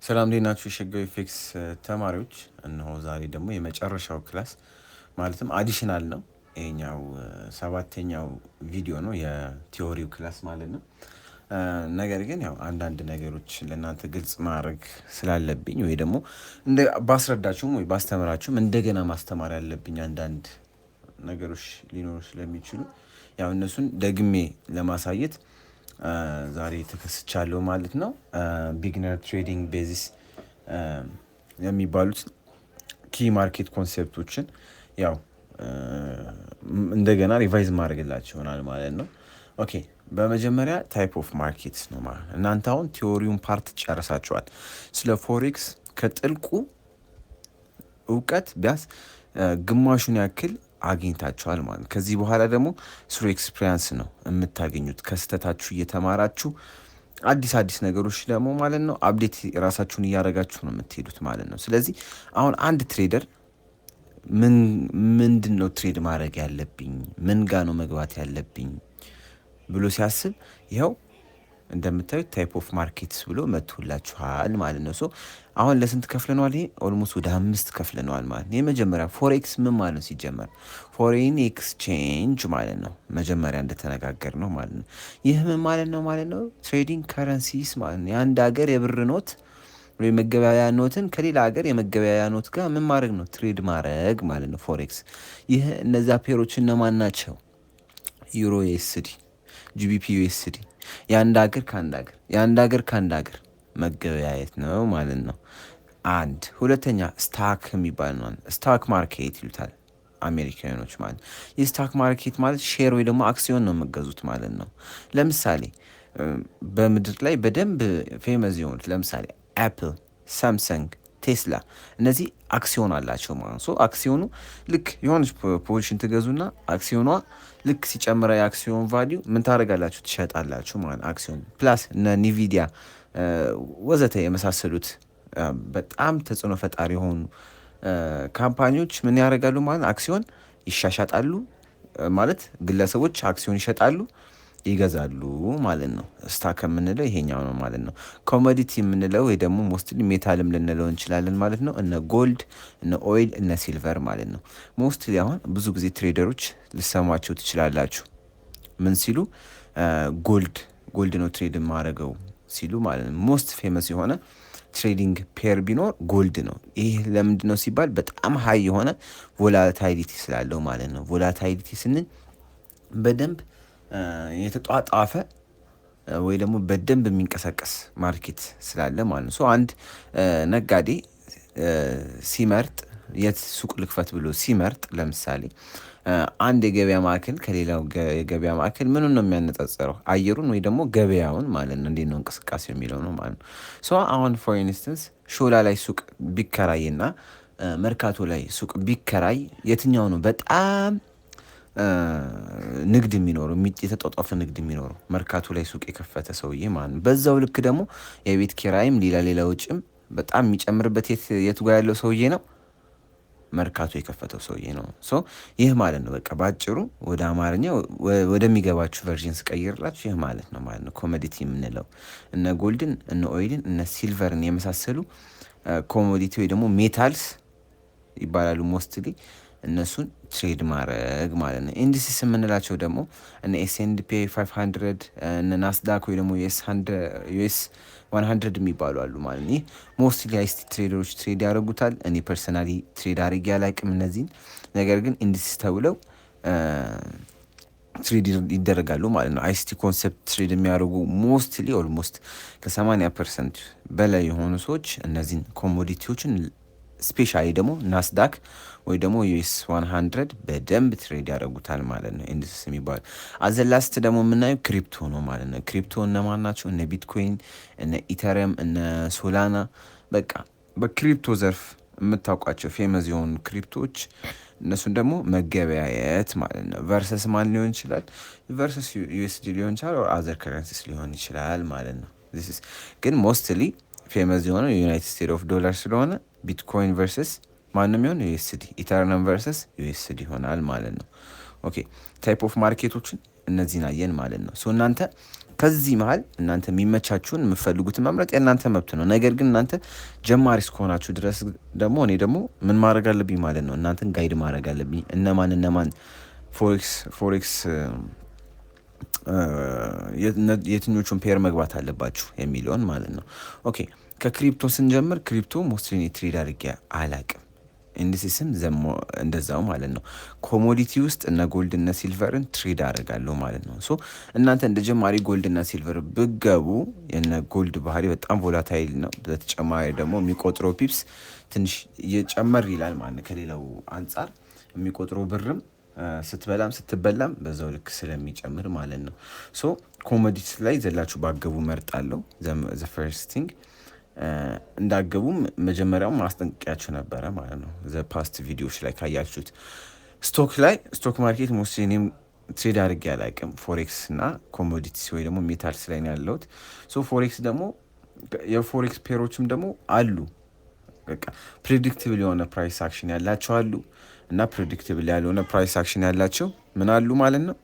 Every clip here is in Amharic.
ሰላም፣ እንዴት ናችሁ? የሸጋው FX ተማሪዎች፣ እነሆ ዛሬ ደግሞ የመጨረሻው class ማለትም additional ነው። ይሄኛው ሰባተኛው ቪዲዮ ነው፣ የ theory ው class ማለት ነው። ነገር ግን ያው አንዳንድ ነገሮች ለእናንተ ግልጽ ማድረግ ስላለብኝ ወይ ደግሞ ባስረዳችሁም ወይ ባስተምራችሁም እንደገና ማስተማር ያለብኝ አንዳንድ ነገሮች ሊኖሩ ስለሚችሉ ያው እነሱን ደግሜ ለማሳየት ዛሬ ተከስቻለሁ ማለት ነው። Beginner trading basics የሚባሉት key market concept ኦችን ያው እንደገና revise ማድረግላችሁ ይሆናል ማለት ነው። Okay፣ በመጀመሪያ type of markets ነው ማለት ነው። እናንተ አሁን theory ውን part ጨርሳችኋል። ስለ forex ከጥልቁ እውቀት ቢያንስ ግማሹን ያክል አግኝታችኋል ማለት ነው። ከዚህ በኋላ ደግሞ through experience ነው የምታገኙት። ከስህተታችሁ እየተማራችሁ አዲስ አዲስ ነገሮች ደግሞ ማለት ነው update ራሳችሁን እያደረጋችሁ ነው የምትሄዱት ማለት ነው። ስለዚህ አሁን አንድ trader ምን ምንድን ነው trade ማድረግ ያለብኝ፣ ምን ጋ ነው መግባት ያለብኝ ብሎ ሲያስብ ይኸው እንደምታዩት type of markets ብሎ መጥቶላችኋል ማለት ነው። So አሁን ለስንት ከፍለነዋል? ይሄ almost ወደ አምስት ከፍለነዋል ማለት ነው። የመጀመሪያ forex ምን ማለት ነው? ሲጀመር foreign exchange ማለት ነው። መጀመሪያ እንደተነጋገርነው ማለት ነው። ይህ ምን ማለት ነው? Trading currencies ማለት ነው። የአንድ ሀገር የብር ኖት ወይ መገበያያ ኖትን ከሌላ ሀገር የመገበያያ ኖት ጋር ምን ማድረግ ነው? Trade ማድረግ ማለት ነው። Forex ይህ እነዚያ pair ኦች እነማን ናቸው? Euro USD፣ GBP USD፣ የአንድ ሀገር ከአንድ ሀገር፣ የአንድ ሀገር ከአንድ ሀገር መገበያየት ነው ማለት ነው። አንድ ሁለተኛ stock የሚባል ነው። Stock market ይሉታል አሜሪካኖች ማለት ነው። የ stock market ማለት share ወይ ደግሞ አክሲዮን ነው የምገዙት ማለት ነው። ለምሳሌ በምድር ላይ በደንብ famous የሆኑት ለምሳሌ Apple፣ Samsung፣ ቴስላ እነዚህ አክሲዮን አላቸው ማለት ነው። አክሲዮኑ ልክ የሆነች position ትገዙና አክሲዮኗ ልክ ሲጨምር የአክሲዮን value ምን ታደርጋላችሁ? ትሸጣላችሁ ማለት ነው። አክሲዮን plus እነ Nvidia ወዘተ የመሳሰሉት በጣም ተጽዕኖ ፈጣሪ የሆኑ company ዎች ምን ያደርጋሉ ማለት አክሲዮን ይሻሻጣሉ፣ ማለት ግለሰቦች አክሲዮን ይሸጣሉ፣ ይገዛሉ ማለት ነው። Stock የምንለው ይሄኛው ነው ማለት ነው። Commodity የምንለው ወይ ደግሞ mostly metal ም ልንለው እንችላለን ማለት ነው። እነ gold፣ እነ oil፣ እነ silver ማለት ነው። Mostly አሁን ብዙ ጊዜ trader ኦች ልትሰሟቸው ትችላላችሁ። ምን ሲሉ? Gold ነው trade የማደርገው ሲሉ ማለት ነው። Most famous የሆነ trading pair ቢኖር gold ነው። ይህ ለምንድን ነው ሲባል በጣም high የሆነ volatility ስላለው ማለት ነው። Volatility ስንል በደንብ የተጧጧፈ ወይ ደግሞ በደንብ የሚንቀሳቀስ market ስላለ ማለት ነው። So አንድ ነጋዴ ሲመርጥ፣ የት ሱቅ ልክፈት ብሎ ሲመርጥ፣ ለምሳሌ አንድ የገበያ ማዕከል ከሌላው የገበያ ማዕከል ምኑን ነው የሚያነጻጽረው? አየሩን ወይ ደግሞ ገበያውን ማለት ነው። እንዴት ነው እንቅስቃሴው የሚለው ነው ማለት ነው። So አሁን for instance ሾላ ላይ ሱቅ ቢከራይና መርካቶ ላይ ሱቅ ቢከራይ የትኛው ነው በጣም ንግድ የሚኖረው፣ የተጧጧፈ ንግድ የሚኖረው? መርካቶ ላይ ሱቅ የከፈተ ሰውዬ ማለት ነው። በዛው ልክ ደግሞ የቤት ኪራይም ሌላ ሌላ ወጪም በጣም የሚጨምርበት የቱ ጋር ያለው ሰውዬ ነው? መርካቶ የከፈተው ሰውዬ ነው። So ይህ ማለት ነው፣ በቃ በአጭሩ ወደ አማርኛ ወደሚገባችሁ version ስቀይርላችሁ ይህ ማለት ነው። Commodity የምንለው እነ gold ን፣ እነ oil ን፣ እነ silver ን የመሳሰሉ commodity ወይ ደግሞ metals ይባላሉ፣ mostly እነሱን trade ማድረግ ማለት ነው። Indices የምንላቸው ደግሞ እነ S&P 500፣ እነ Nasdaq ወይ ደግሞ US 100 የሚባሉ አሉ ማለት ነው። ይህ mostly ICT trader ኦች trade ያደርጉታል። እኔ personally trade አድርጌ አላቅም እነዚህን፣ ነገር ግን indices ተብለው trade ይደረጋሉ ማለት ነው። ICT concept trade የሚያደርጉ mostly almost ከ80% በላይ የሆኑ ሰዎች እነዚህን commodity ዎችን specially ደግሞ Nasdaq ወይ ደግሞ US 100 በደንብ trade ያደርጉታል ማለት ነው። Indices የሚባሉ as a last ደግሞ የምናየው crypto ነው ማለት ነው። Crypto እነማን ናቸው? እነ ቢትኮይን፣ እነ Ethereum፣ እነ Solana፣ በቃ በ crypto ዘርፍ የምታውቋቸው famous የሆኑ crypto ዎች እነሱን ደግሞ መገበያየት ማለት ነው። Versus ማን ሊሆን ይችላል? Versus USD ሊሆን ይችላል፣ other currencies ሊሆን ይችላል ማለት ነው። ግን mostly famous የሆነው የ United States of dollar ስለሆነ ቢትኮይን versus ማንም ይሆን USD፣ Ethereum versus USD ይሆናል ማለት ነው። Okay፣ type of market ኦችን እነዚህን አየን ማለት ነው። So እናንተ ከዚህ መሀል እናንተ የሚመቻችሁን የምትፈልጉትን መምረጥ የእናንተ መብት ነው። ነገር ግን እናንተ ጀማሪ እስከሆናችሁ ድረስ ደግሞ እኔ ደግሞ ምን ማድረግ አለብኝ ማለት ነው? እናንተን guide ማድረግ አለብኝ። እነማን forex የትኞቹን pair መግባት አለባችሁ የሚለውን ማለት ነው። Okay፣ ከ crypto ስንጀምር crypto mostly trade አድርጌ አላቅም። Indices ም እንደዛው ማለት ነው። Commodity ውስጥ እነ gold እነ silver ን trade አደርጋለሁ ማለት ነው። So እናንተ እንደ ጀማሪ gold እና silver ብትገቡ የነ gold ባህሪ በጣም volatile ነው። በተጨማሪ ደግሞ የሚቆጥረው pips ትንሽ እየጨመር ይላል ማለት ነው። ከሌላው አንጻር የሚቆጥረው ብርም ስትበላም ስትበላም በዛው ልክ ስለሚጨምር ማለት ነው። So commodity ላይ ዘላችሁ ባትገቡ መርጣለሁ። The first thing እንዳትገቡም መጀመሪያውም ማስጠንቀቂያችሁ ነበረ ማለት ነው። The past ቪዲዮዎች ላይ ካያችሁት stock ላይ፣ stock market mostly እኔም trade አድርጌ አላውቅም። Forex እና commodities ወይ ደግሞ metals ላይ ነው ያለሁት። So forex ደግሞ የ forex pair ኦችም ደግሞ አሉ። በቃ predictable የሆነ price action ያላቸው አሉ እና predictable ያልሆነ price action ያላቸው ምን አሉ ማለት ነው፣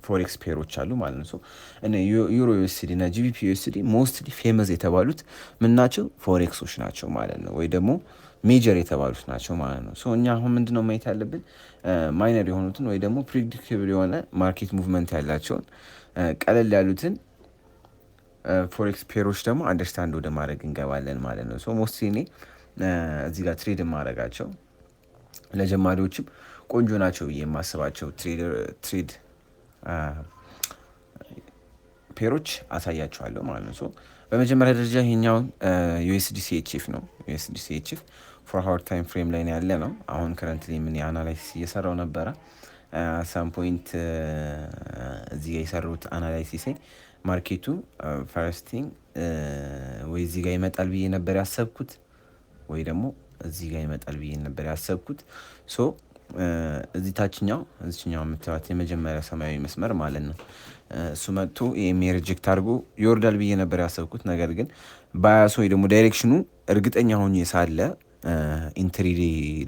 forex pair ኦች አሉ ማለት ነው። እነ Euro USD እና GBP USD mostly famous የተባሉት ምን ናቸው? Forex ኦች ናቸው ማለት ነው፣ ወይ ደግሞ major የተባሉት ናቸው ማለት ነው። So እኛ አሁን ምንድነው ማየት ያለብን? Minor የሆኑትን ወይ ደግሞ predictable የሆነ market movement ያላቸውን ቀለል ያሉትን forex pair ኦች ደግሞ understand ወደ ማድረግ እንገባለን ማለት ነው። So mostly እኔ እዚህ ጋር trade የማደርጋቸው ለጀማሪዎችም ቆንጆ ናቸው ብዬ የማስባቸው trade pair ኦች አሳያችኋለሁ ማለት ነው። So በመጀመሪያ ደረጃ ይሄኛውን USD CHF ነው። USD CHF 4 hour time frame ላይ ያለ ነው። አሁን currently ምን analysis እየሰራው ነበረ። Some point እዚህ ጋር የሰራሁት analysis market ኡ first thing ወይ እዚህ ጋር ይመጣል ብዬ ነበር ያሰብኩት ወይ ደግሞ እዚህ ጋር ይመጣል ብዬ ነበር ያሰብኩት። So እዚህ ታችኛው እዚችኛው የምታዩት የመጀመሪያ ሰማያዊ መስመር ማለት ነው። እሱ መጥቶ EMA reject አድርጎ ይወርዳል ብዬ ነበር ያሰብኩት። ነገር ግን bias ወይ ደግሞ direction ኑ እርግጠኛ ሆኜ ሳለ entry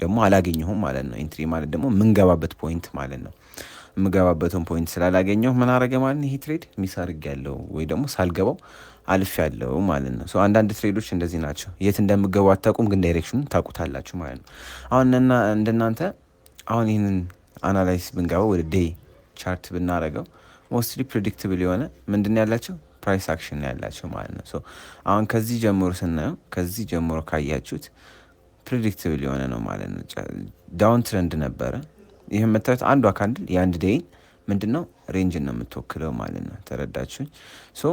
ደግሞ አላገኘሁም ማለት ነው። Entry ማለት ደግሞ የምንገባበት point ማለት ነው። የምገባበትን point ስላላገኘሁ ምን አረገ ማለት ነው? ይሄ trade miss አድርጌያለሁ ወይ ደግሞ ሳልገባው አልፌያለሁ ማለት ነው። አንዳንድ trade ኦች እንደዚህ ናቸው። የት እንደምገቡ አታውቁም፣ ግን direction ኑን ታውቁታላችሁ ማለት ነው። አሁን እንደናንተ አሁን ይህንን analysis ብንገባ ወደ day chart ብናደርገው mostly predictable የሆነ ምንድን ያላቸው price action ያላቸው ማለት ነው። አሁን ከዚህ ጀምሮ ስናየው፣ ከዚህ ጀምሮ ካያችሁት predictable የሆነ ነው ማለት ነው። Down trend ነበረ። ይህ የምታዩት አንዷ candle የአንድ day ን ምንድን ነው ሬንጅን ነው የምትወክለው ማለት ነው። ተረዳችሁኝ? So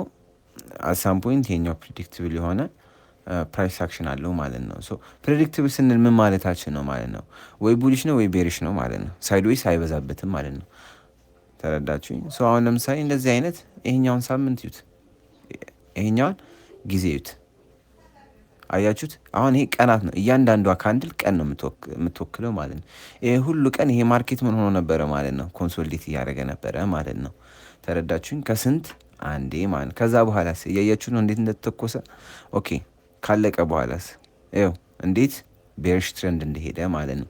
at some point የኛው predictable የሆነ price action አለው ማለት ነው። So predictable ስንል ምን ማለታችን ነው ማለት ነው? ወይ bullish ነው ወይ bearish ነው ማለት ነው። Sideways አይበዛበትም ማለት ነው። ተረዳችሁኝ? So አሁን ለምሳሌ እንደዚህ አይነት ይሄኛውን ሳምንት እዩት፣ ይሄኛውን ጊዜ እዩት። አያችሁት? አሁን ይሄ ቀናት ነው። እያንዳንዷ candle ቀን ነው የምትወክለው ማለት ነው። ይሄ ሁሉ ቀን ይሄ market ምን ሆኖ ነበረ ማለት ነው? Consolidate እያደረገ ነበረ ማለት ነው። ተረዳችሁኝ? ከስንት አንዴ ማለት ከዛ በኋላስ እያያችሁ ነው እንዴት እንደተተኮሰ። Okay፣ ካለቀ በኋላስ ይኸው እንዴት bearish trend እንደሄደ ማለት ነው።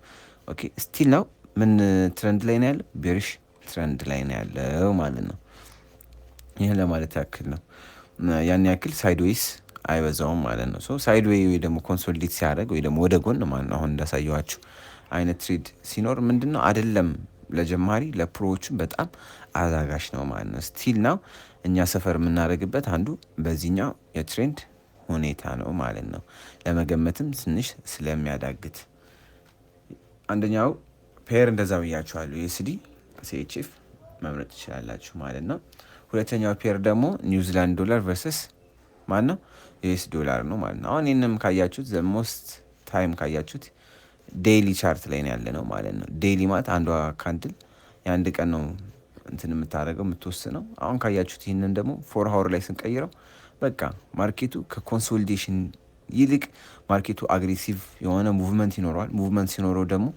Okay፣ still now ምን trend ላይ ነው ያለው? Bearish trend ላይ ነው ያለው ማለት ነው። ይህን ለማለት ያክል ነው። ያን ያክል sideways አይበዛውም ማለት ነው። So sideway ወይ ደግሞ consolidate ሲያደርግ ወይ ደግሞ ወደ ጎን ማለት ነው። አሁን እንዳሳየኋችሁ አይነት trade ሲኖር ምንድን ነው አይደለም ለጀማሪ ለ pro ዎቹም በጣም አዛጋሽ ነው ማለት ነው። Still now እኛ ሰፈር የምናደርግበት አንዱ በዚህኛው የ trend ሁኔታ ነው ማለት ነው። ለመገመትም ትንሽ ስለሚያዳግት አንደኛው pair እንደዛ ብያችኋለሁ። USD CHF መምረጥ ትችላላችሁ ማለት ነው። ሁለተኛው pair ደግሞ ኒውዚላንድ ዶላር versus ማን ነው? US dollar ነው ማለት ነው። አሁን ይህንም ካያችሁት the most time ካያችሁት daily chart ላይ ነው ያለነው ማለት ነው። Daily ማለት አንዷ candle የአንድ ቀን ነው እንትን የምታደርገው የምትወስነው። አሁን ካያችሁት ይህንን ደግሞ 4 hour ላይ ስንቀይረው በቃ market ኡ ከ consolidation ይልቅ market ኡ aggressive የሆነ movement ይኖረዋል። Movement ሲኖረው ደግሞ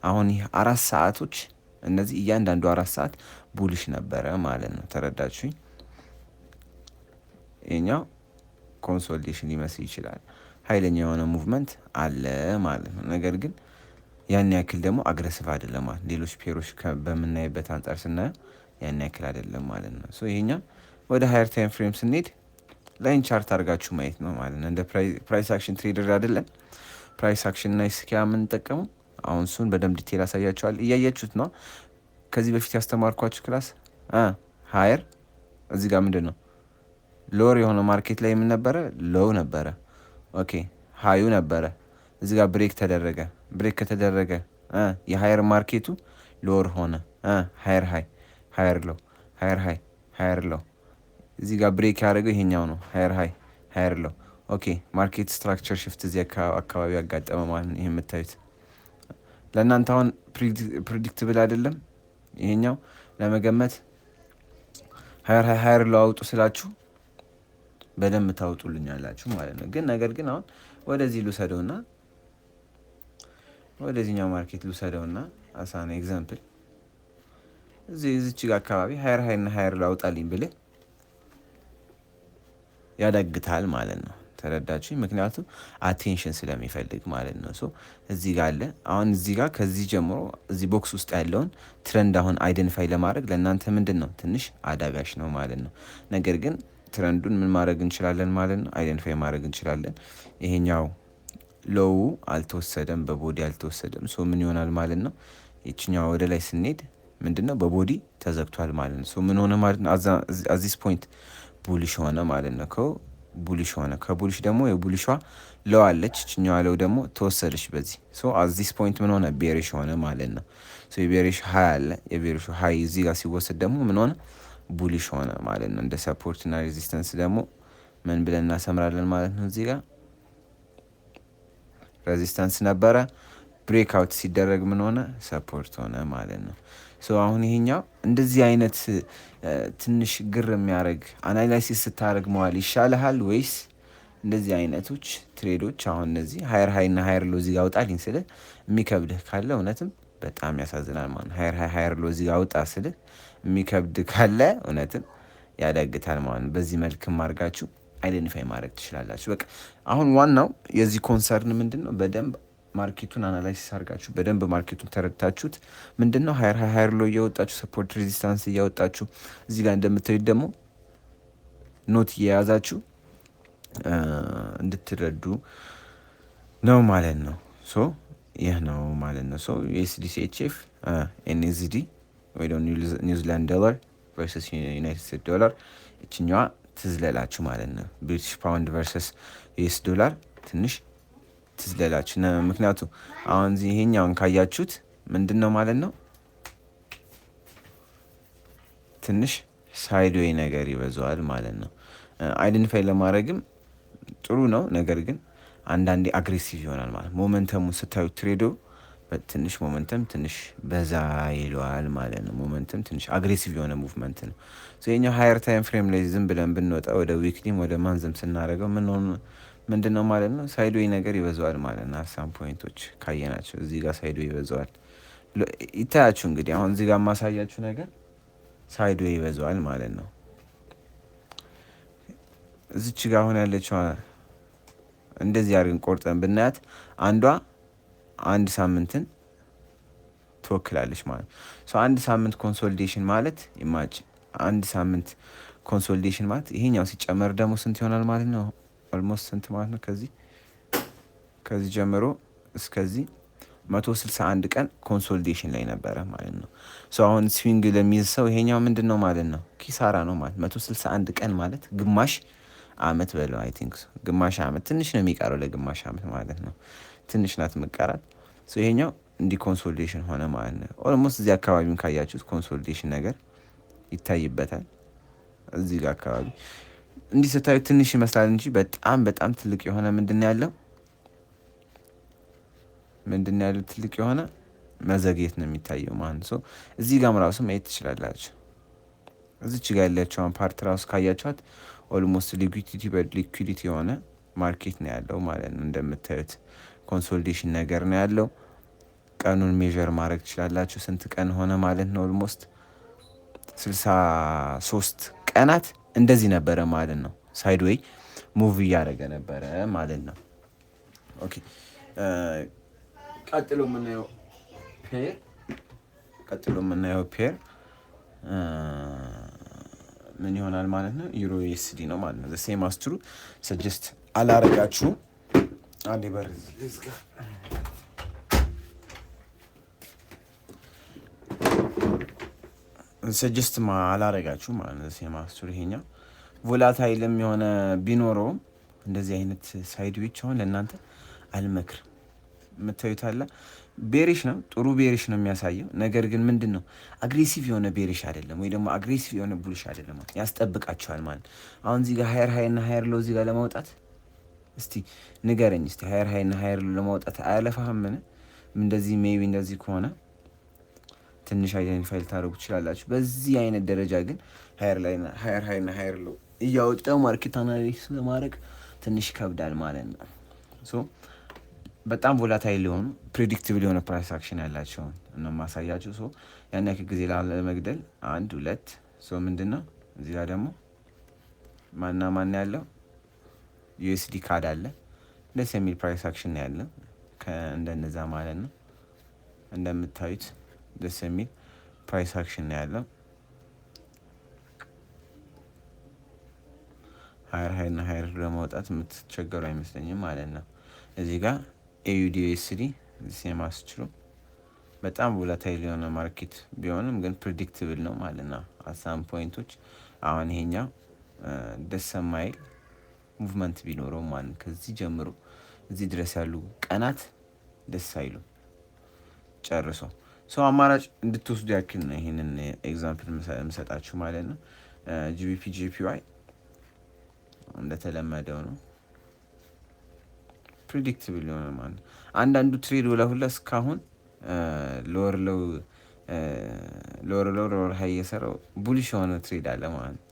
አሁን ይህ 4 ሰዓቶች እነዚህ እያንዳንዱ 4 ሰዓት bullish ነበረ ማለት ነው። ተረዳችሁኝ? ይሄኛው consolidation ሊመስል ይችላል። ኃይለኛ የሆነ movement አለ ማለት ነው። ነገር ግን ያን ያክል ደግሞ aggressive አይደለም ማለት ሌሎች pair ኦች በምናይበት አንጻር ስናየው ያን ያክል አይደለም ማለት ነው። So ይሄኛው ወደ higher time frame ስንሄድ line chart አድርጋችሁ ማየት ነው ማለት ነው። እንደ price action trader አይደለም። Price action እና ስኪያ የምንጠቀመው አሁን እሱን በደንብ detail አሳያችኋል። እያያችሁት ነው። ከዚህ በፊት ያስተማርኳችሁ class higher እዚህ ጋር ምንድን ነው lower የሆነ market ላይ የምን ነበረ? Low ነበረ። Okay, high ኡ ነበረ። እዚህ ጋር break ተደረገ። Break ከተደረገ የ higher market ኡ lower ሆነ። Higher high፣ higher low፣ higher high፣ higher low። እዚህ ጋር break ያደረገው ይሄኛው ነው። Higher high፣ higher low። Okay, market structure shift እዚህ አካባቢ ያጋጠመ ማለት ነው። ይሄ የምታዩት ለእናንተ አሁን predictable አይደለም። ይሄኛው ለመገመት higher high፣ higher low አውጡ ስላችሁ በደንብ ታውጡልኛላችሁ ማለት ነው። ግን ነገር ግን አሁን ወደዚህ ልውሰደውና፣ ወደዚህኛው market ልውሰደውና as an example እዚህ እዚች ጋር አካባቢ higher high እና higher low አውጣልኝ ብልህ ያዳግታል ማለት ነው። ተረዳችሁ? ምክንያቱም attention ስለሚፈልግ ማለት ነው። So እዚህ ጋር አለ። አሁን እዚህ ጋር ከዚህ ጀምሮ እዚህ box ውስጥ ያለውን trend አሁን identify ለማድረግ ለእናንተ ምንድን ነው ትንሽ አዳጋች ነው ማለት ነው። ነገር ግን trend ኡን ምን ማድረግ እንችላለን ማለት ነው፣ identify ማድረግ እንችላለን። ይሄኛው low አልተወሰደም፣ በ body አልተወሰደም። So ምን ይሆናል ማለት ነው? ይችኛዋ ወደ ላይ ስንሄድ ምንድን ነው በ body ተዘግቷል ማለት ነው። So ምን ሆነ ማለት ነው? At this point bullish ሆነ ማለት ነው። Bullish ሆነ። ከ bullish ደግሞ የ bullish ዋ low አለች። ይችኛዋ low ደግሞ ተወሰደች በዚህ። So at this point ምን ሆነ? Bearish ሆነ ማለት ነው። So የ bearish high አለ። የ bearish high እዚህ ጋር ሲወሰድ ደግሞ ምን ሆነ? Bullish ሆነ ማለት ነው። እንደ support እና resistance ደግሞ ምን ብለን እናሰምራለን ማለት ነው? እዚህ ጋር resistance ነበረ። Breakout ሲደረግ ምን ሆነ? Support ሆነ ማለት ነው። So አሁን ይሄኛው እንደዚህ አይነት ትንሽ ግር የሚያደርግ analysis ስታደርግ መዋል ይሻልሃል ወይስ እንደዚህ አይነቶች trade ኦች፣ አሁን እነዚህ higher high እና higher low እዚህ ጋር አውጣልኝ ስልህ የሚከብድህ ካለ እውነትም በጣም ያሳዝናል ማለት ነው። Higher high፣ higher low እዚህ ጋር አውጣ ስልህ የሚከብድ ካለ እውነትም ያዳግታል ማለት ነው። በዚህ መልክም አድርጋችሁ identify ማድረግ ትችላላችሁ። በቃ አሁን ዋናው የዚህ concern ምንድን ነው? በደንብ market ኡን analysis አድርጋችሁ፣ በደንብ market ኡን ተረድታችሁት ምንድን ነው higher high፣ higher low እያወጣችሁ፣ support resistance እያወጣችሁ፣ እዚህ ጋር እንደምታዩት ደግሞ note እየያዛችሁ እንድትረዱ ነው ማለት ነው። So ይህ ነው ማለት ነው። So USDCHF NZD ወይ ደግሞ New Zealand dollar versus United States dollar ይችኛዋ ትዝለላችሁ ማለት ነው። British pound versus US dollar ትንሽ ትዝለላችሁ። ምክንያቱ አሁን ይሄኛውን ካያችሁት ምንድን ነው ማለት ነው፣ ትንሽ sideway ነገር ይበዛዋል ማለት ነው። Identify ለማድረግም ጥሩ ነው። ነገር ግን አንዳንዴ aggressive ይሆናል ማለት momentum ኡን ስታዩት trade ኡ ትንሽ momentum ትንሽ በዛ ይለዋል ማለት ነው። Momentum ትንሽ aggressive የሆነ movement ነው። ይሄኛው higher time frame ላይ ዝም ብለን ብንወጣ ወደ weekly ም ወደ month ም ስናደርገው ምን ምንድን ነው ማለት ነው፣ sideway ነገር ይበዛዋል ማለት ነው። Some point ኦች ካየናቸው እዚህ ጋር sideway ይበዛዋል። ይታያችሁ እንግዲህ አሁን እዚህ ጋር የማሳያችሁ ነገር sideway ይበዛዋል ማለት ነው። እዚች ጋር አሁን ያለችው እንደዚህ አድርገን ቆርጠን ብናያት አንዷ አንድ ሳምንትን ትወክላለች ማለት ነው። አንድ ሳምንት consolidation ማለት imagine አንድ ሳምንት consolidation ማለት ይሄኛው ሲጨመር ደግሞ ስንት ይሆናል ማለት ነው? Almost ስንት ማለት ነው? ከዚህ ጀምሮ እስከዚህ 161 ቀን consolidation ላይ ነበረ ማለት ነው። So አሁን swing ለሚይዝ ሰው ይሄኛው ምንድን ነው ማለት ነው? ኪሳራ ነው ማለት። 161 ቀን ማለት ግማሽ አመት በለው፣ I think ግማሽ አመት ትንሽ ነው የሚቀረው ለግማሽ አመት ማለት ነው። ትንሽ ናት የምትቀራት። ይሄኛው እንዲህ consolidation ሆነ ማለት ነው። Almost እዚህ አካባቢም ካያችሁት consolidation ነገር ይታይበታል። እዚህ ጋር አካባቢ እንዲህ ስታዩት ትንሽ ይመስላል እንጂ በጣም በጣም ትልቅ የሆነ ምንድን ነው ያለው ትልቅ የሆነ መዘግየት ነው የሚታየው ማለት ነው። እዚህ ጋርም ራሱ ማየት ትችላላችሁ። እዚች ጋር ያለችውን part ራሱ ካያችኋት almost liquidity በ liquidity የሆነ market ነው ያለው ማለት ነው። እንደምታዩት consolidation ነገር ነው ያለው። ቀኑን measure ማድረግ ትችላላችሁ። ስንት ቀን ሆነ ማለት ነው? Almost 63 ቀናት እንደዚህ ነበረ ማለት ነው። Sideway move እያደረገ ነበረ ማለት ነው። Okay, ቀጥሎ የምናየው pair ምን ይሆናል ማለት ነው? EURUSD ነው ማለት ነው። Same as true suggest አላረጋችሁም። አንዴ በር ልዝጋ። Suggest አላረጋችሁ ማለት ነው። Same as true ይሄኛው volatile ም የሆነ ቢኖረውም እንደዚህ አይነት sideway ዎች አሁን ለእናንተ አልመክርም። የምታዩት አለ bearish ነው፣ ጥሩ bearish ነው የሚያሳየው። ነገር ግን ምንድን ነው aggressive የሆነ bearish አይደለም፣ ወይ ደግሞ aggressive የሆነ bullish አይደለም። ያስጠብቃቸዋል ማለት። አሁን እዚህ ጋር higher high እና higher low እዚህ ጋር ለማውጣት እስቲ ንገረኝ እስቲ፣ higher high እና higher low ለማውጣት አያለፋህም? ምን እንደዚህ maybe እንደዚህ ከሆነ ትንሽ identify ልታደርጉ ትችላላችሁ። በዚህ አይነት ደረጃ ግን higher high እና higher low እያወጣው market analysis ለማድረግ ትንሽ ይከብዳል ማለት ነው። So በጣም volatile የሆኑ predictable የሆነ price action ያላቸውን ነው ማሳያችሁ። So ያን ያክል ጊዜ ላለመግደል አንድ ሁለት። So ምንድን ነው እዚህ ጋር ደግሞ ማና ማን ያለው? USD CAD አለ። ደስ የሚል price action ነው ያለው እንደነዛ ማለት ነው። እንደምታዩት ደስ የሚል price action ነው ያለው። Higher high እና higher ለማውጣት የምትቸገሩ አይመስለኝም ማለት ነው። እዚህ ጋር AUDUSD same as true በጣም volatile የሆነ market ቢሆንም ግን predictable ነው ማለት ነው። At some point ኦች አሁን ይሄኛው ደስ የማይል movement ቢኖረው ማለት ነው። ከዚህ ጀምሮ እዚህ ድረስ ያሉ ቀናት ደስ አይሉም ጨርሶ። So አማራጭ እንድትወስዱ ያክል ነው ይሄንን example የምሰጣችሁ ማለት ነው። GBPJPY እንደተለመደው ነው። Predictable የሆነ ማለት ነው። አንዳንዱ trade ወላ እስካሁን lower low lower low lower high እየሰራው bullish የሆነ trade አለ ማለት ነው።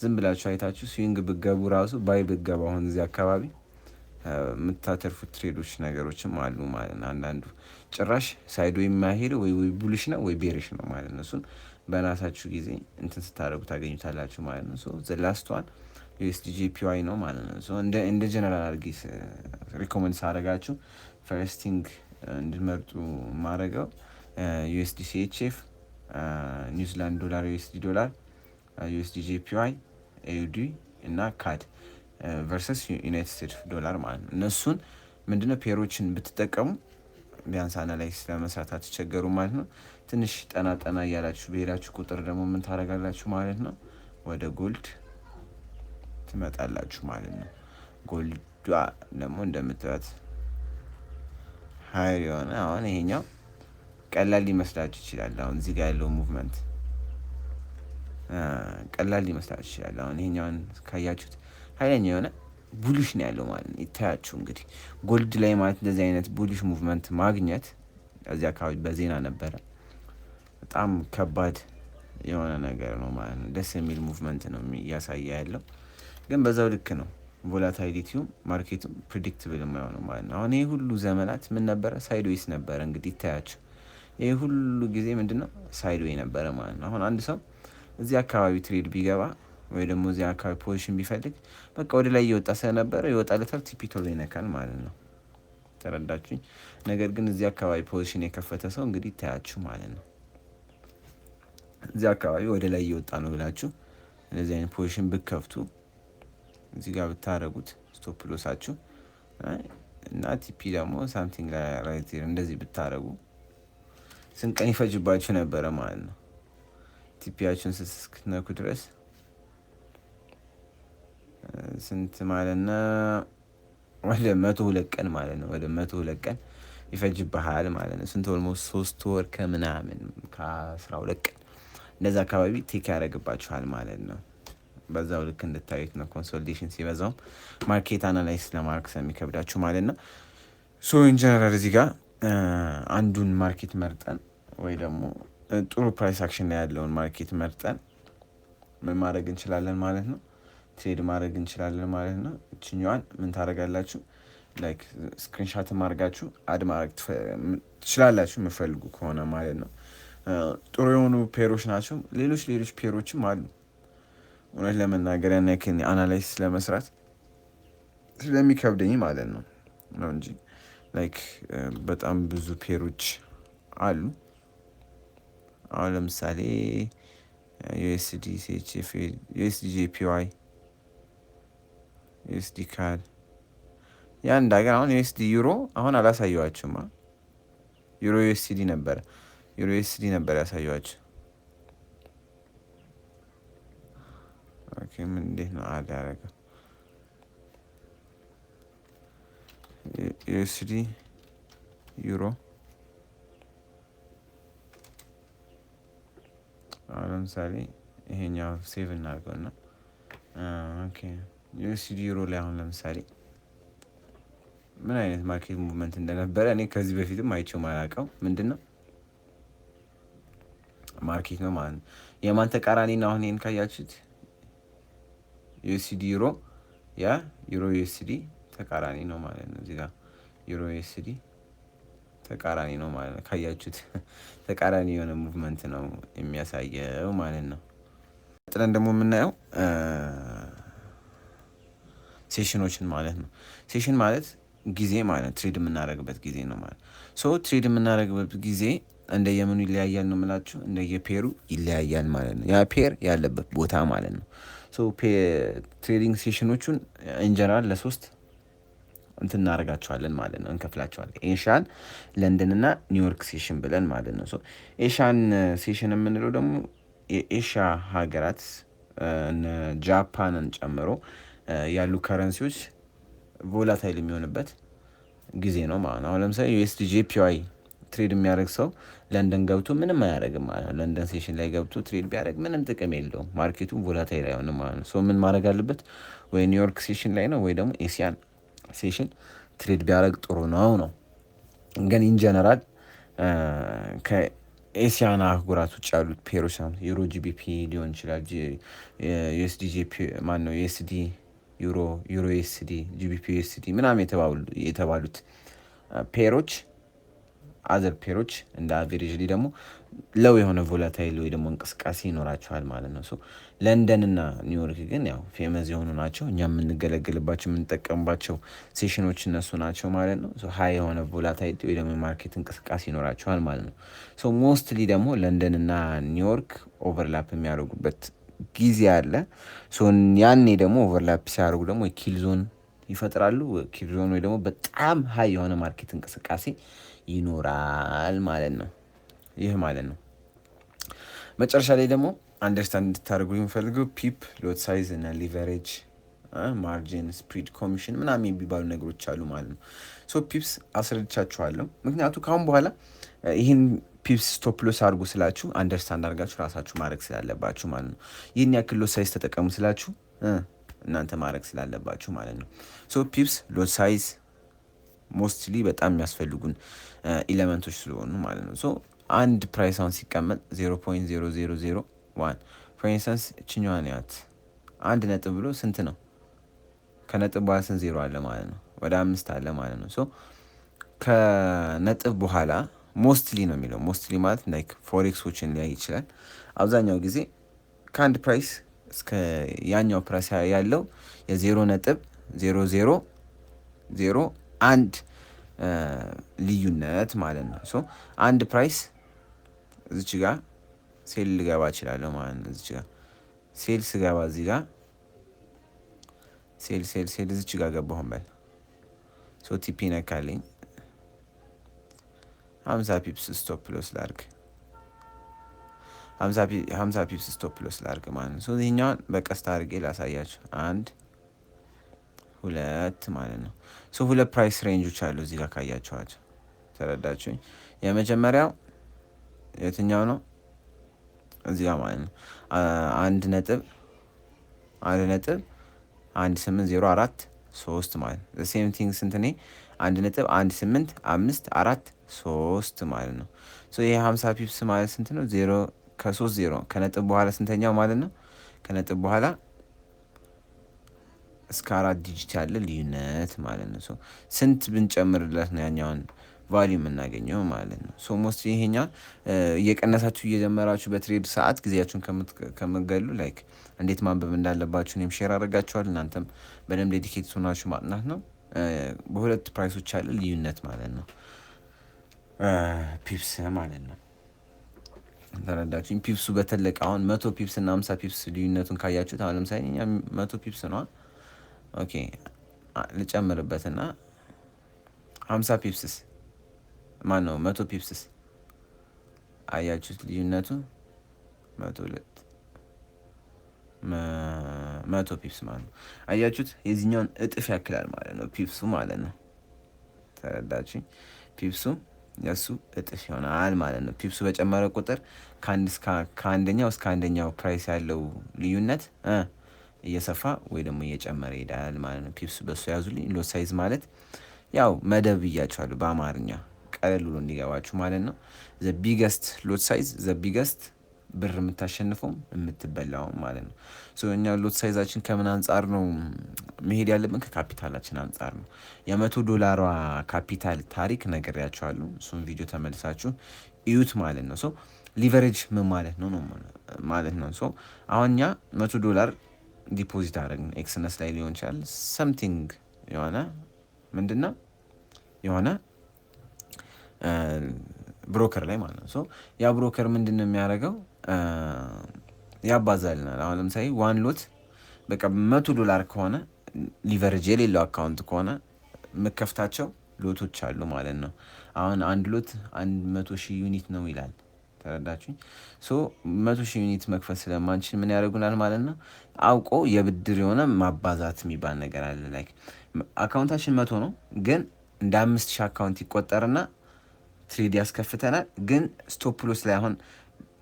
ዝም ብላችሁ አይታችሁ swing ብገቡ ራሱ buy ብገቡ አሁን እዚህ አካባቢ የምታተርፉት trade ኦች ነገሮችም አሉ ማለት ነው። አንዳንዱ ጭራሽ sideway የማይሄደው ወይ bullish ነው ወይ bearish ነው ማለት ነው። እሱን በራሳችሁ ጊዜ እንትን ስታደርጉ ታገኙታላችሁ ማለት ነው። So the last one USDJPY ነው ማለት ነው። So እንደ ጀነራል አድርጌ recommend ሳደርጋችሁ first thing እንድመርጡ ማድረገው USDCHF፣ ኒውዚላንድ ዶላር USD ዶላር፣ USDJPY፣ AUD እና CAD versus United States ዶላር ማለት ነው። እነሱን ምንድነው pair ኦችን ብትጠቀሙ ቢያንስ analyze ለመስራት አትቸገሩ ማለት ነው። ትንሽ ጠና ጠና እያላችሁ በሄዳችሁ ቁጥር ደግሞ ምን ታደርጋላችሁ ማለት ነው? ወደ gold ትመጣላችሁ ማለት ነው። Gold ዷ ደግሞ እንደምታዩት high የሆነ አሁን ይሄኛው ቀላል ሊመስላችሁ ይችላል። አሁን እዚህ ጋር ያለው movement ቀላል ሊመስላችሁ ይችላል። አሁን ይሄኛውን ካያችሁት ኃይለኛ የሆነ bullish ነው ያለው ማለት ነው። ይታያችሁ እንግዲህ gold ላይ ማለት እንደዚህ አይነት bullish movement ማግኘት እዚህ አካባቢ በዜና ነበረ። በጣም ከባድ የሆነ ነገር ነው ማለት ነው። ደስ የሚል movement ነው እያሳየ ያለው፣ ግን በዛው ልክ ነው volatility ውም market ኡም predictable የማይሆነው ማለት ነው። አሁን ይሄ ሁሉ ዘመናት ምን ነበረ? Sideways ነበረ። እንግዲህ ይታያችሁ ይሄ ሁሉ ጊዜ ምንድነው sideway ነበረ ማለት ነው። አሁን አንድ ሰው እዚህ አካባቢ trade ቢገባ ወይ ደግሞ እዚህ አካባቢ position ቢፈልግ በቃ ወደ ላይ እየወጣ ስለነበረ ይወጣለታል፣ TP ቶሎ ይነካል ማለት ነው። ተረዳችሁኝ? ነገር ግን እዚህ አካባቢ position የከፈተ ሰው እንግዲህ ይታያችሁ ማለት ነው። እዚህ አካባቢ ወደ ላይ እየወጣ ነው ብላችሁ እንደዚህ አይነት position ብትከፍቱ እዚህ ጋር ብታረጉት stop loss ኣችሁ እና TP ደግሞ something right እንደዚህ ብታረጉ ስንት ቀን ይፈጅባችሁ ነበረ ማለት ነው። TP ያችሁን እስክትነኩ ድረስ ስንት ማለት ነው? ወደ 102 ቀን ማለት ነው። ወደ 102 ቀን ይፈጅብሃል ማለት ነው። ስንት almost 3 ወር ከምናምን ከ12 ቀን እንደዛ አካባቢ take ያደርግባችኋል ማለት ነው። በዛው ልክ እንድታዩት ነው። Consolidation ሲበዛውም market analyze ለማድረግ ስለሚከብዳችሁ ማለት ነው። So in general እዚህ ጋር አንዱን market መርጠን ወይ ደግሞ ጥሩ price action ላይ ያለውን market መርጠን ምን ማድረግ እንችላለን ማለት ነው? Trade ማድረግ እንችላለን ማለት ነው። እችኛዋን ምን ታደርጋላችሁ? Like screenshot አድርጋችሁ add ማድረግ ትችላላችሁ የምፈልጉ ከሆነ ማለት ነው። ጥሩ የሆኑ pair ኦች ናቸው። ሌሎች ሌሎች pair ኦችም አሉ። እውነት ለመናገር ያን ያክል analyze ለመስራት ስለሚከብደኝ ማለት ነው እንጂ like በጣም ብዙ pair ኦች አሉ። አሁን ለምሳሌ USD CHF፣ USD JPY፣ USD CAD የአንድ ሀገር። አሁን USD ዩሮ አሁን አላሳየኋችሁማ። ዩሮ USD ነበረ፣ ዩሮ USD ነበር ያሳየኋችሁ። Okay፣ ምን እንዴት ነው add ያደረገው? USD ዩሮ አሁን ለምሳሌ ይሄኛው save እናድርገው እና okay፣ USD ዩሮ ላይ አሁን ለምሳሌ ምን አይነት market movement እንደነበረ እኔ ከዚህ በፊትም አይቼው ማላውቀው ምንድን ነው market ነው ማለት ነው። የማን ተቃራኒ ነው? አሁን ይሄን ካያችሁት USD ዩሮ ያ ዩሮ USD ተቃራኒ ነው ማለት ነው። እዚህ ጋር ዩሮ USD ተቃራኒ ነው ማለት ነው። ካያችሁት ተቃራኒ የሆነ movement ነው የሚያሳየው ማለት ነው። ቀጥለን ደግሞ የምናየው session ኦችን ማለት ነው። Session ማለት ጊዜ ማለት trade የምናደርግበት ጊዜ ነው ማለት። So trade የምናደርግበት ጊዜ እንደየምኑ ይለያያል ነው የምላችሁ፣ እንደየ pair ኡ ይለያያል ማለት ነው። ያ pair ያለበት ቦታ ማለት ነው። So trading session ኦቹን in general ለሶስት እንትን እናደርጋቸዋለን ማለት ነው፣ እንከፍላቸዋለን። Asian፣ ለንደን እና ኒውዮርክ session ብለን ማለት ነው። So Asian session የምንለው ደግሞ የኤሽያ ሀገራት ጃፓንን ጨምሮ ያሉ currency ዎች volatile የሚሆንበት ጊዜ ነው ማለት ነው። አሁን ለምሳሌ USD JPY trade የሚያደርግ ሰው ለንደን ገብቶ ምንም አያደርግም ማለት ነው። ለንደን session ላይ ገብቶ trade ቢያደርግ ምንም ጥቅም የለውም። Market ኡ volatile አይሆንም ማለት ነው። So ምን ማድረግ አለበት? ወይ ኒውዮርክ session ላይ ነው ወይ ደግሞ Asian session trade ቢያደርግ ጥሩ ነው ነው። ግን in general ከ Asian አህጉራት ውጭ ያሉት pair ኦች ዩሮ GBP ሊሆን ይችላል፣ USD JP ማን ነው፣ USD ዩሮ፣ ዩሮ USD፣ GBP USD ምናምን የተባሉት pair ኦች፣ other pair ኦች እንደ averagely ደግሞ low የሆነ volatile ወይ ደግሞ እንቅስቃሴ ይኖራቸዋል ማለት ነው። ለንደን እና ኒውዮርክ ግን ያው famous የሆኑ ናቸው። እኛ የምንገለገልባቸው የምንጠቀምባቸው session ኦች እነሱ ናቸው ማለት ነው። High የሆነ volatile ወይ ደግሞ market እንቅስቃሴ ይኖራቸዋል ማለት ነው። So mostly ደግሞ ለንደን እና ኒውዮርክ overlap የሚያደርጉበት ጊዜ አለ። So ያኔ ደግሞ overlap ሲያደርጉ ደግሞ kill zone ይፈጥራሉ። Kill zone ወይ ደግሞ በጣም high የሆነ market እንቅስቃሴ ይኖራል ማለት ነው። ይህ ማለት ነው። መጨረሻ ላይ ደግሞ understand እንድታደርጉ የምፈልገው pip፣ lot size እና leverage፣ margin፣ spread፣ commission ምናምን የሚባሉ ነገሮች አሉ ማለት ነው። So pips አስረድቻችኋለሁ። ምክንያቱ ከአሁን በኋላ ይህን pips stop loss አድርጉ ስላችሁ understand አድርጋችሁ ራሳችሁ ማድረግ ስላለባችሁ ማለት ነው። ይህን ያክል lot size ተጠቀሙ ስላችሁ እናንተ ማድረግ ስላለባችሁ ማለት ነው። So pips፣ lot size mostly በጣም የሚያስፈልጉን element ኦች ስለሆኑ ማለት ነው። So አንድ price አሁን ሲቀመጥ 0.0001፣ for instance እችኛዋን ያት አንድ ነጥብ ብሎ ስንት ነው? ከነጥብ በኋላ ስንት ዜሮ አለ ማለት ነው? ወደ አምስት አለ ማለት ነው። So ከነጥብ በኋላ mostly ነው የሚለው። Mostly ማለት like forex ኦችን ሊያይ ይችላል። አብዛኛው ጊዜ ከአንድ price እስከ ያኛው price ያለው የ0.0001 ልዩነት ማለት ነው። So አንድ price እዚች ጋር sell ልገባ እችላለሁ ማለት ነው። እዚች ጋር sell ስገባ እዚህ ጋር sell sell sell እዚች ጋር ገባሁን በል። So TP ነካልኝ፣ 50 pips stop loss ላርግ፣ 50 pips stop loss ላርግ ማለት ነው። So ይሄኛውን በቀስታ አድርጌ ላሳያችሁ፣ አንድ ሁለት ማለት ነው። So ሁለት price range ኦች አሉ እዚህ ጋር ካያችኋቸው፣ ተረዳችሁኝ? የመጀመሪያው የትኛው ነው? እዚህ ጋር ማለት ነው። 1.18043 ማለት ነው። Same thing ስንት ኔ 1.18543 ማለት ነው። So ይሄ 50 pips ማለት ስንት ነው? ዜሮ ከሶስት ዜሮ ከነጥብ በኋላ ስንተኛው ማለት ነው? ከነጥብ በኋላ እስከ አራት digit ያለ ልዩነት ማለት ነው። So ስንት ብንጨምርለት ነው ያኛውን value የምናገኘው ማለት ነው። So most ይሄኛው እየቀነሳችሁ እየጀመራችሁ በ trade ሰዓት ጊዜያችሁን ከምትገሉ like እንዴት ማንበብ እንዳለባችሁ እኔም share አደርጋችኋል። እናንተም በደንብ dedicate ሆናችሁ ማጥናት ነው። በሁለት price ኦች ያለ ልዩነት ማለት ነው። Pips ማለት ነው። ተረዳችሁኝ? Pips ኡ በተለቀ አሁን 100 pips እና 50 pips ልዩነቱን ካያችሁት፣ አሁን ለምሳሌ እኛ 100 pips ነዋ። Okay፣ ልጨምርበትና 50 pips ስ ማን ነው፣ 100 pips ስ አያችሁት ልዩነቱ? 102፣ 100 pips ማለት ነው። አያችሁት? የዚህኛውን እጥፍ ያክላል ማለት ነው pips ኡ ማለት ነው። ተረዳችኝ? Pips ኡ የእሱ እጥፍ ይሆናል ማለት ነው። Pips ኡ በጨመረ ቁጥር ከአንደኛው እስከ አንደኛው price ያለው ልዩነት እየሰፋ ወይ ደግሞ እየጨመረ ይሄዳል ማለት ነው። Pips በሱ ያዙልኝ። Lot size ማለት ያው መደብ ብያችኋለሁ፣ በአማርኛ ቀለል ብሎ እንዲገባችሁ ማለት ነው። The biggest lot size, the biggest ብር የምታሸንፈውም የምትበላውም ማለት ነው። So እኛ lot size ኣችን ከምን አንጻር ነው መሄድ ያለብን? ከካፒታላችን አንጻር ነው። የ100 ዶላሯ ካፒታል ታሪክ ነግሬያችኋለሁ። እሱን ቪዲዮ ተመልሳችሁ እዩት ማለት ነው። So leverage ምን ማለት ነው ነው ማለት ነው። So አሁን እኛ 100 ዶላር deposit አደረግን፣ Exness ላይ ሊሆን ይችላል፣ something የሆነ ምንድን ነው የሆነ broker ላይ ማለት ነው። So ያ broker ምንድን ነው የሚያደርገው? ያባዛልናል። አሁን ለምሳሌ one lot በቃ 100 ዶላር ከሆነ፣ leverage የሌለው account ከሆነ የምከፍታቸው lot ኦች አሉ ማለት ነው። አሁን አንድ lot 100,000 unit ነው ይላል። ተረዳችሁኝ? So 100,000 unit መክፈት ስለማንችል ምን ያደርጉናል ማለት ነው? አውቆ የብድር የሆነ ማባዛት የሚባል ነገር አለ። Like account ኣችን 100 ነው፣ ግን እንደ 5,000 account ይቆጠርና trade ያስከፍተናል። ግን stop loss ላይ አሁን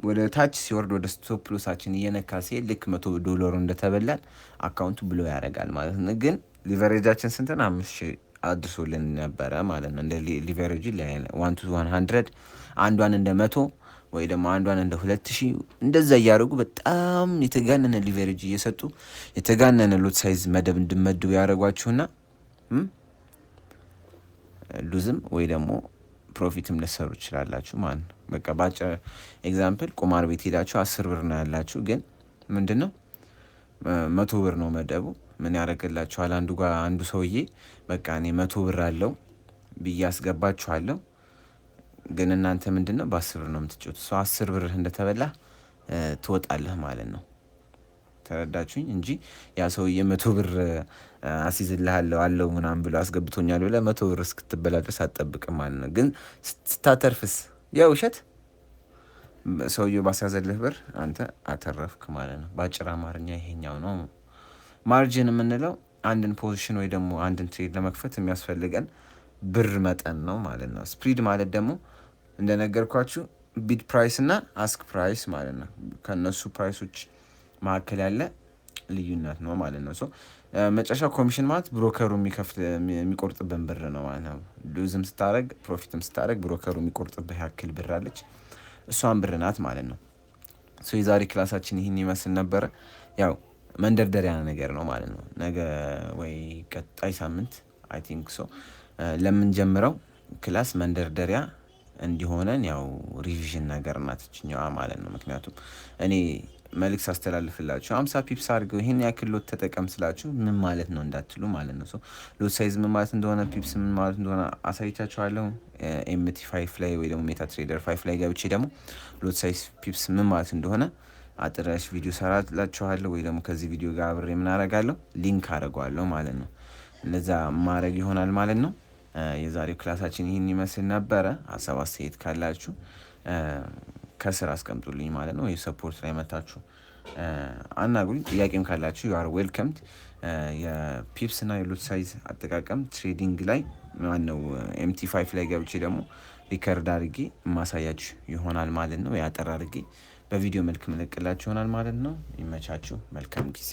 ወደ ታች ሲወርድ ወደ stop loss ኣችን እየነካ ሲሄድ ልክ 100 ዶላሩ እንደተበላን account ኡ blow ያደርጋል ማለት ነው። ግን leverage ኣችን ስንት ነው? 5,000 አድርሶልን ነበረ ማለት ነው። እንደ leverage 1 to 100፣ አንዷን እንደ 100 ወይ ደግሞ አንዷን እንደ 2,000 እንደዛ እያደረጉ በጣም የተጋነነ leverage እየሰጡ የተጋነነ lot size መደብ እንድመድቡ ያደረጓችሁና lose ም ወይ ደግሞ profit ም ልትሰሩ ትችላላችሁ ማለት ነው። በቃ በአጭር example ቁማር ቤት ሄዳችሁ 10 ብር ነው ያላችሁ፣ ግን ምንድን ነው 100 ብር ነው መደቡ። ምን ያደርግላችኋል? አንዱ ጋር አንዱ ሰውዬ በቃ እኔ 100 ብር አለው ብዬ አስገባችኋለሁ፣ ግን እናንተ ምንድን ነው በ10 ብር ነው የምትጫወቱት። So 10 ብር እንደተበላ ትወጣለህ ማለት ነው። ተረዳችሁኝ? እንጂ ያ ሰውዬ 100 ብር አስይዝልሃለሁ አለው ምናምን ብሎ አስገብቶኛል ብለህ 100 ብር እስክትበላ ድረስ አትጠብቅም ማለት ነው። ግን ስታተርፍስ የውሸት ሰውየው ባስያዘልህ ብር አንተ አተረፍክ ማለት ነው። በአጭር አማርኛ ይሄኛው ነው። Margin የምንለው አንድን position ወይ ደግሞ አንድን trade ለመክፈት የሚያስፈልገን ብር መጠን ነው ማለት ነው። Spread ማለት ደግሞ እንደነገርኳችሁ bid price እና ask price ማለት ነው። ከእነሱ price ኦች መካከል ያለ ልዩነት ነው ማለት ነው። So መጨረሻ ኮሚሽን ማለት broker ኡ የሚከፍል የሚቆርጥብን ብር ነው ማለት ነው። Lose ም ስታደረግ profit ም ስታደረግ broker ኡ የሚቆርጥብህ ያክል ብር አለች፣ እሷን ብር ናት ማለት ነው። So የዛሬ class ኣችን ይህን ይመስል ነበረ። ያው መንደርደሪያ ነገር ነው ማለት ነው። ነገ ወይ ቀጣይ ሳምንት I think so ለምንጀምረው class መንደርደሪያ እንዲሆነን ያው revision ነገር ናት ይችኛዋ ማለት ነው። ምክንያቱም እኔ መልዕክት ሳስተላልፍላችሁ 50 pips አድርገው ይሄን ያክል lot ተጠቀም ስላችሁ ምን ማለት ነው እንዳትሉ ማለት ነው። Lot size ምን ማለት እንደሆነ፣ pips ምን ማለት እንደሆነ አሳይቻችኋለሁ። MT5 ላይ ወይ ደግሞ MetaTrader 5 ላይ ገብቼ ደግሞ lot size፣ pips ምን ማለት እንደሆነ አጠር ያለች ቪዲዮ ሰራላችኋለሁ ወይ ደግሞ ከዚህ ቪዲዮ ጋር አብሬ ምን አረጋለሁ፣ link አደርገዋለሁ ማለት ነው። እንደዛ ማድረግ ይሆናል ማለት ነው። የዛሬው class ኣችን ይህን ይመስል ነበረ። ሀሳብ አስተያየት ካላችሁ ከስር አስቀምጡልኝ ማለት ነው። ወይ support ላይ መታችሁ አናግሩኝ። ጥያቄም ካላችሁ you are welcomed። የ pips እና የ lot size አጠቃቀም trading ላይ ማነው MT5 ላይ ገብቼ ደግሞ record አድርጌ የማሳያችሁ ይሆናል ማለት ነው። ያጠር አድርጌ በቪዲዮ መልክ ምለቅላችሁ ይሆናል ማለት ነው። ይመቻችሁ። መልካም ጊዜ።